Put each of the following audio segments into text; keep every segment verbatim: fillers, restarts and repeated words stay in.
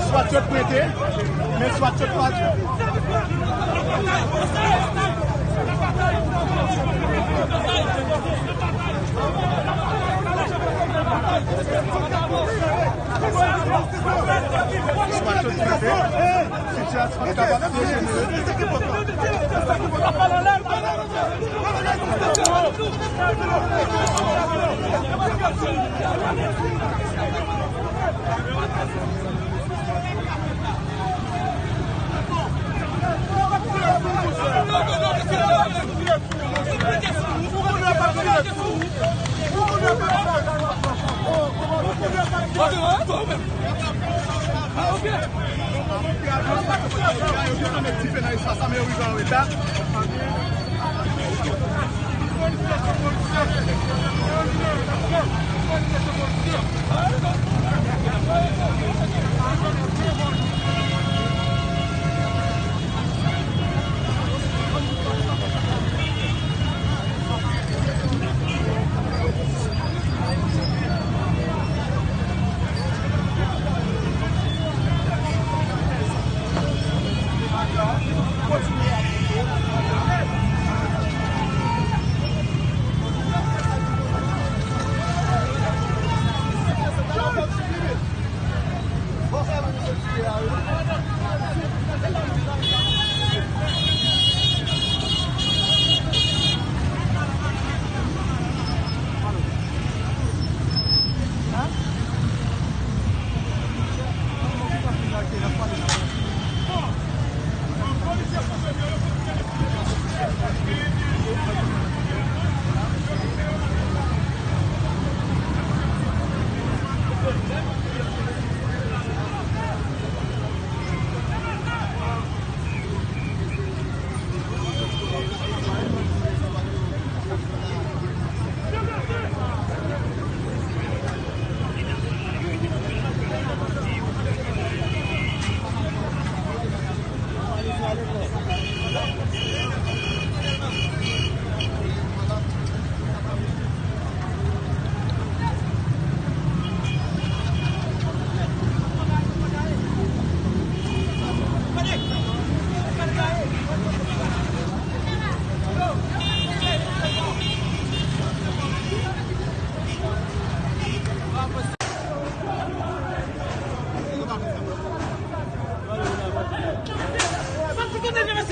Swat yo t prete, men swat yo t pa. Swat yo t prete, sitiyasyon an kapab dejenere.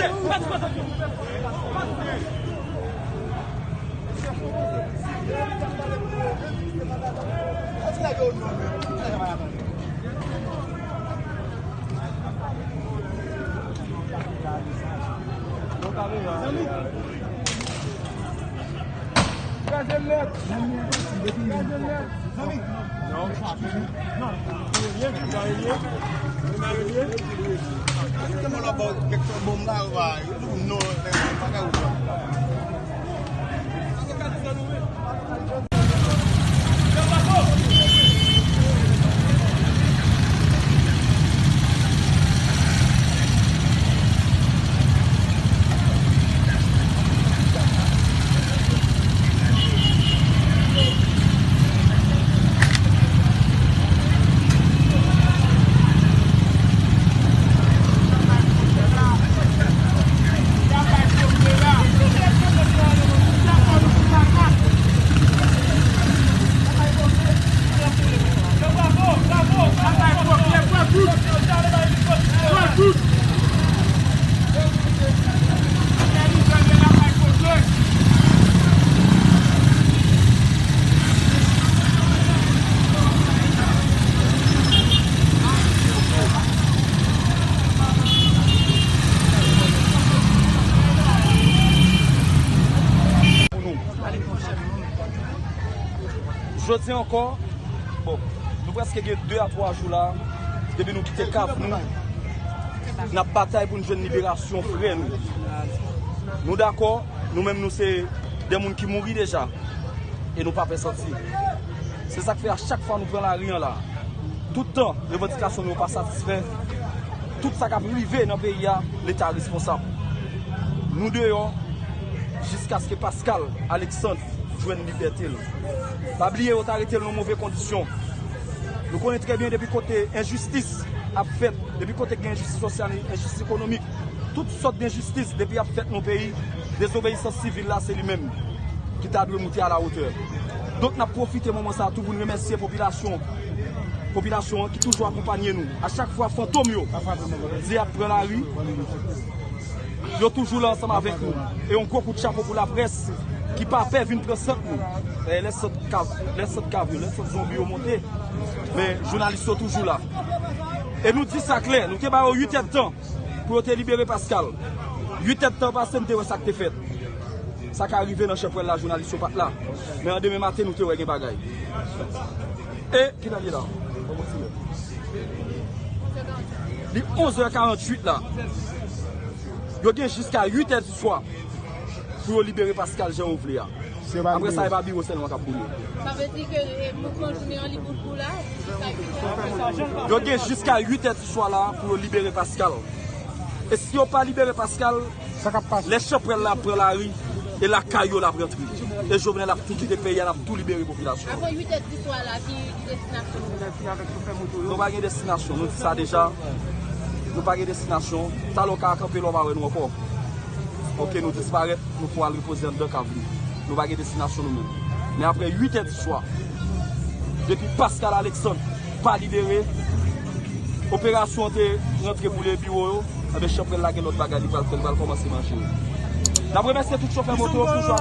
Kraze l nèt. Kraze l nèt. Zanmi. Non. Non. Kèk bon la, yo di non, bagay ou. Jodi ankò, bon, nou prèske gen de a twa jou la, depi nou kite kaf nou, n ap batay pou n jwenn liberasyon frè nou. Nou dakò, nou menm nou se de moun ki mouri deja, e nou pa pè santi. Se sa k fè a chak fwa nou pran lari an la, tout tan revandikasyon nou yo pa satisfè, tout sa k ap rive nan peyi a, Leta responsab. Nou deyò jiskaske Pascal Alexandre jwenn libète l. Pa bliye yo t arete l nan move kondisyon. Nou konnen trè byen depi kote enjistis ap fèt, depi kote gen enjistis sosyal, enjistis ekonomik, tout sòt denjistis depi ap fèt nan peyi, dezobeyisans sivil la se li menm ki ta dwe moute a la wotè. Donk n ap pwofite moman sa a tou pou n remèsye popilasyon, popilasyon an ki toujou akonpanye nou. A chak fwa fantom yo di ap pran lari, yo toujou la ansanm avèk nou. E yon gwo kout chapo pou laprès ki pa pè vin pran sant nou. E lè sant ka, lè sant kavyo, lè sant zonbi yo monte, men jounalis yo toujou la. E nou di sa klè, nou te ba yo uit èdtan pou yo te libere Pascal. Uit èdtan pase, nou te wè sa k te fèt. Sa ka rive nan chanpwèl la, jounalis yo pa t la. Men an demen maten, nou te wè gen bagay. E, kilè l ye la? Li onz è karanntuit la. Yo gen jiska uit è di swa pou yo libere Pascal jan yo vle a. Apre sa, e pa biwo sèlman k ap boule. Sa vle di ke, e, mouvman jounen an li bout pou la, jiska uit è. Yo gen jiska uit è di swa la pou yo libere Pascal. E si yo pa libere Pascal, lè chanpwèl la ap pran lari, e lakay yo l ap rantre. E Jovenel ap tou kite peyi a, l ap tou libere popilasyon. Avan uit è di swa la, ki, ki destinasyon nou? Nou pa gen destinasyon, nou di sa deja. Nou pa gen destinasyon. Talè w ka kanpe la, w pa wè nou ankò. Oke, nou disparèt, nou pou al repoze anndan kav nou. Nou pa gen destinasyon nou menm. Men apre uit è di swa, depi Pascal Alexandre pa libere, operasyon an te rantre boule biwo yo, enben chanpwèl la gen lòt bagay li pral fè, li pral kòmanse manje yo. N ap remèsye tout chofè moto yo ki toujou